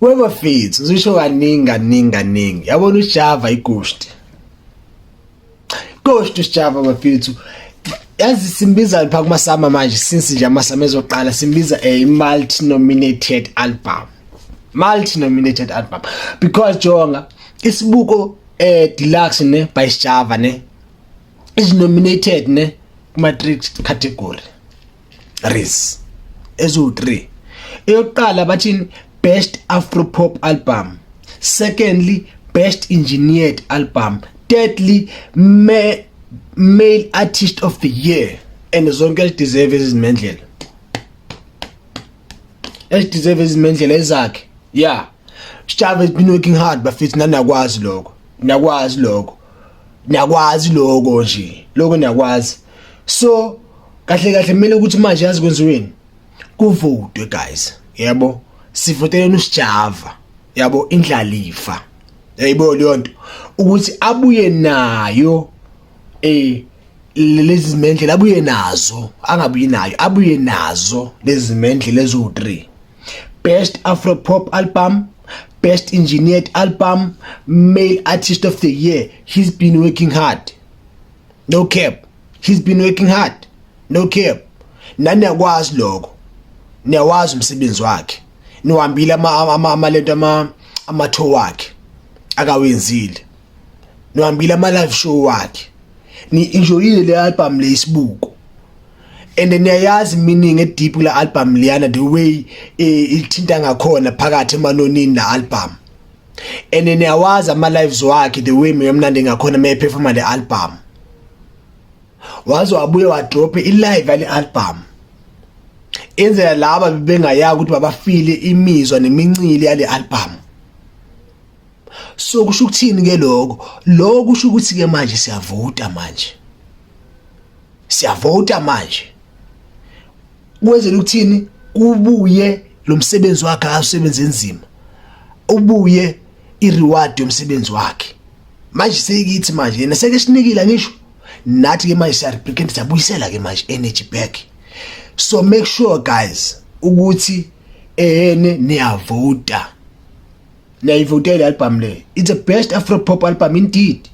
Webafethu, ngisho kaningi kaningi kaningi. Yabona uSjava ighost. Ghost uSjava, bafethu. Yazi simbiza lapha kumaSAMA manje, since nje amaSAMA ezoqala, simbiza a multi nominated album. Multi nominated album because jonga Isibuko Deluxe ne by Sjava ne is nominated ne kuma three category ris ezu3. Eyokuqala bathini? Best Afro Pop album, secondly, best engineered album, thirdly, male artist of the year. And zonke deserve izimendlela, ezideserve izimendlela ezakhe. Yeah, Sjava has been working hard, bafethu. Nanakwazi lokho, niyakwazi lokho, niyakwazi lokho nje, lokho niyakwazi. So kahle kahle kumele ukuthi manje, yazi kwenziweni, kuvotwe guys, yebo, sivoteleni uSjava, yabo, indlalifa, yayibo leyo nto ukuthi abuye nayo lezi zimendlela, abuye nazo, angabuyi nayo, abuye nazo lezi zimendlela eziwu3: best Afro Pop album, best engineered album, male artist of the year. He's been working hard, no cap. He's been working hard, no cap. Nani yakwazi lokho, niyawazi umsebenzi wakhe, niwahambile ama ama lento ama tour wakhe akawenzile, niwahambile ama live show wakhe, ni enjoyile le album le Isibuko, and niyayazi meaning edeep kula album liyana, the way ithinta ngakhona phakathi emanonini la album, and niyawazi ama lives wakhe, the way mnandi ngakhona maye performa le album. Waze wabuye wadrop i live yale album, enzela laba bengayaka ukuthi babafile imizwa nemincili yale album. So kusho ukuthini ke lokho? Lokho kusho ukuthi ke manje siyavota, manje siyavota manje kwenzela ukuthini? Kubuye lo msebenzi wakhe asebenze enzima, ubuye i-reward yomsebenzi wakhe. Manje seyikithi manje, yena seke sinikile, ngisho nathi ke manje siya-replicate, siyabuyisela ke manje energy back. So make sure guys ukuthi ehene niyavota, niyayivotela album le. It's the best Afro pop album indeed,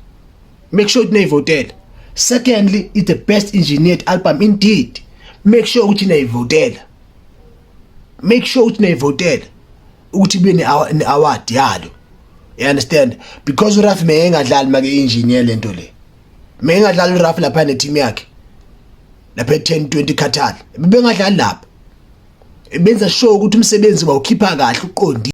make sure ukuthi niyayivotela. Secondly, it's the best engineered album indeed, make sure ukuthi niyayivotela, make sure ukuthi niyayivotela ukuthi kube ne-award yalo, you understand? Because uRaf mengadlali make engineer lento le, mengadlali uRaf lapha ne-team yakhe lapha e10 20 Qatar, bengadlali lapha, benza sure ukuthi umsebenzi bawukhipha kahle, uqondile.